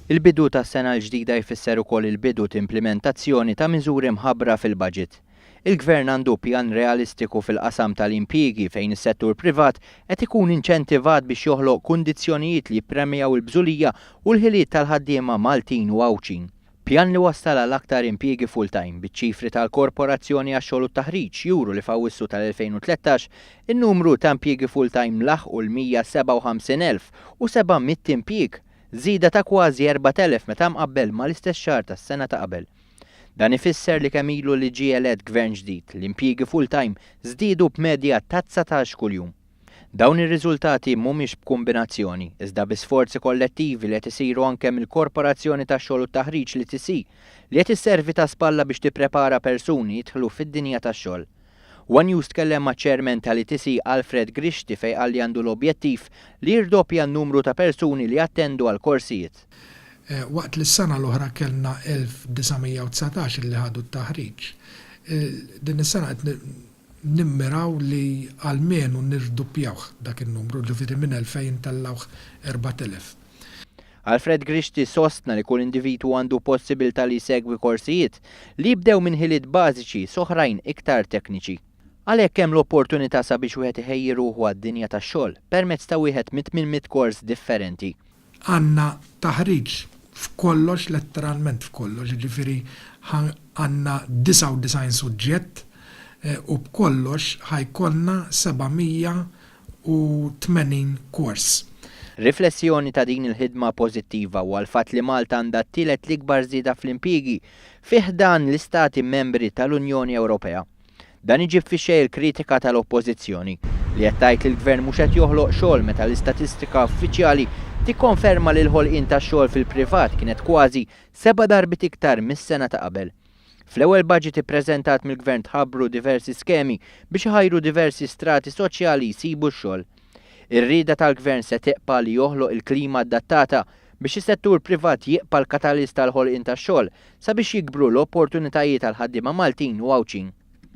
Il-bidu tas-sena l-ġdida jfisser ukoll il-bidu t'implimentazzjoni ta' miżuri mħabbra fil-budget. Il-Gvern għandu pjan realistiku fil-qasam tal-impjiegi fejn is-settur privat qed ikun inċentivat biex joħloq kundizzjonijiet li jippremjaw il-bżulija u l-ħiliet tal-ħaddiema Maltin u Għawdxin. Pjan li wassal għal aktar impjiegi full-time, biċ-ċifri tal-Korporazzjoni għax-Xogħol u t-Taħriġ juru li f'Awwissu tal-2013 in-numru ta' impjiegi full-time laħqu l-157,700 impjieg, żieda ta' kważi 4,000 meta mqabbel mal-istess xahar tas-sena ta' qabel. Dan ifisser li kemm ilu li ġie elett Gvern ġdid, l-impjiegi full-time żdiedu b'medja ta' 19 kuljum. Dawn ir-riżultati mhumiex b'kumbinazzjoni, iżda bi sforzi kollettivi li qed isiru anke mill-Korporazzjoni tax-Xogħol u t-Taħriġ, l-ETC, li qed isservi ta' spalla biex tipprepara persuni jidħlu fid-dinja tax-xogħol. One News tkellem maċ-Chairman tal-ETC Alfred Grixti fejn qal li għandu l-objettiv li jirdoppja n-numru ta' persuni li jattendu għall-korsijiet. Waqt li s-sena l-oħra kellna 1919 li ħadu t-taħriġ, din is-sena qed nimmiraw li almenu nirduppjawh dak in-numru, ġifieri minn 2000 ntellgħuh 4000. Alfred Grixti sostna li kull individwu għandu possibilità li jsegwi korsijiet li jibdew minn ħiliet bażiċi s'oħrajn iktar tekniċi. Għalhekk hemm l-opportunità sabiex wieħed iħejji ruħu għad-dinja tax-xogħol permezz ta' wieħed mit-800 kors differenti. Għandna taħriġ f'kollox, letteralment f'kollox, jiġifieri għandna 99 suġġett u b'kollox ħa jkollna 780 kors. Riflessjoni ta' din il-ħidma pożittiva huwa l-fatt li Malta għandha t-tielet l-ikbar żieda fl-impjiegi fi ħdan l-istati membri tal-Unjoni Ewropea. Dan iġib fix-xejn il-kritika tal-Oppożizzjoni, li qed tgħid li l-Gvern mhux qed joħloq xogħol meta l-istatistika uffiċjali tikkonferma li l-ħolqien tax-xogħol fil-privat kienet kważi seba' darbiet iktar mis-sena ta' qabel. Fl-ewwel budget ippreżentat mill-Gvern tħabbru diversi skemi biex iħajru diversi strati soċjali jsibu x-xogħol. Ir-rieda tal-Gvern se tiqpa' li joħloq il-klima adattata biex is-settur privat jiqpa' l-katalist għall-ħolqien tax-xogħol sabiex jikbru l-opportunitajiet għall-ħaddiema Maltin u Għawdxin.